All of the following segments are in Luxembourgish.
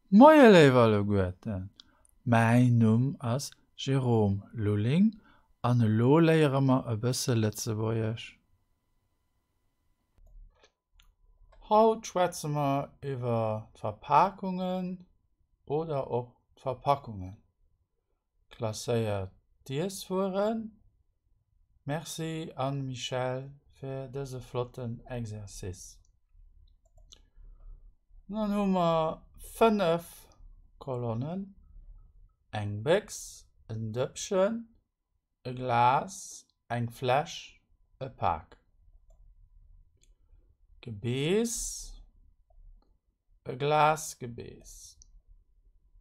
Moie léif alleguerten, mäin Numm ass Jérôme Lulling an elo léiere mer e bësse Lëtzebuergesch. Haut schwätze mer iwwer d'Verpakungen oder och d'Verpackungen. Klasséiert d'Iesswueren. Merci Anne-Michèle fir dëse flotten Exercice. Dann hu mer 5 Kolonnen, eng Béchs, en Dëppchen, e Glas, eng Fläsch, e Pak. Gebeess, e Glas Gebeess,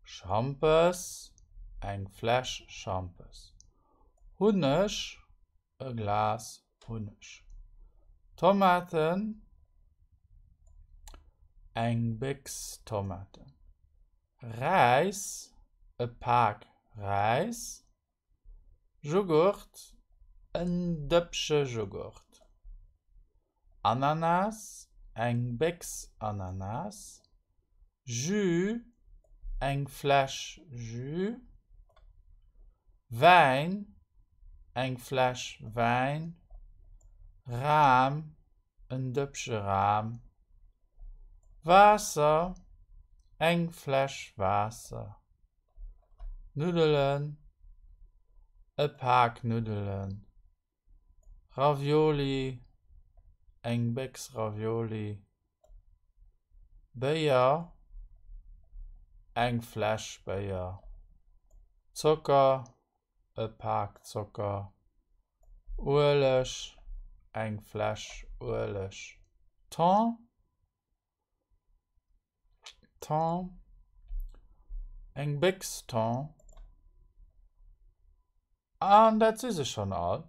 Schampes, eng Fläsch Schampes, Hunneg, e Glas Hunneg, Tomaten, eng Béchs Tomaten, Räis, e Pak Räis, Jughurt, en Dëppche Jughurt, Ananas, eng Béchs Ananas, Jus, eng Fläsch Jus, Wäin, eng Fläsch Wäin, Ram, en Dëppche Ram, Waasser, eng Fläsch Waasser. Nuddelen, e Pak Nuddelen, Ravioli, eng Béchs Ravioli, Béier, eng Fläsch Béier, Zocker, e Pak Zocker, Ueleg, eng Fläsch Ueleg, Thon, Thon, eng Béchs Thon. An dat si se schonn all.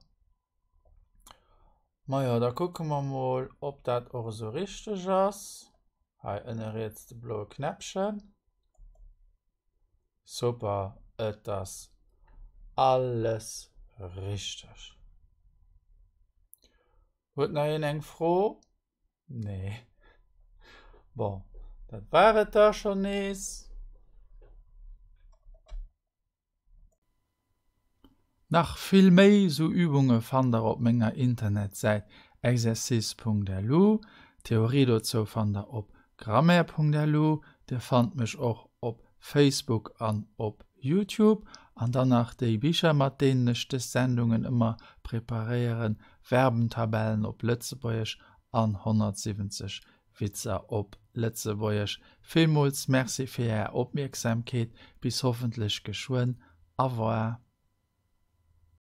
Majo, da kucke mer mol, ob dat och esou richteg ass. Hei ënne riets de bloe Knäppchen. Super, et ass alles richteg. Huet nach een eng Fro? Nee. Bon, dat war et da schonn nees. Nach vill méi sou Übunge fannt der op menger Internetsäit exercice.lu. D'Theorie dozou fannt der op grammaire.lu. Dir fannt mech och op Facebook an op Youtube. An dann nach déi Bicher mat deenen ech des Sendungen ëmmer preparéieren, Verbentabellen op Lëtzebuergesch an 170 Witzer op Lëtzebuergesch. Villmools Merci fir Är Opmierksamkeet. Bis hoffentlech geschwënn. Au revoir.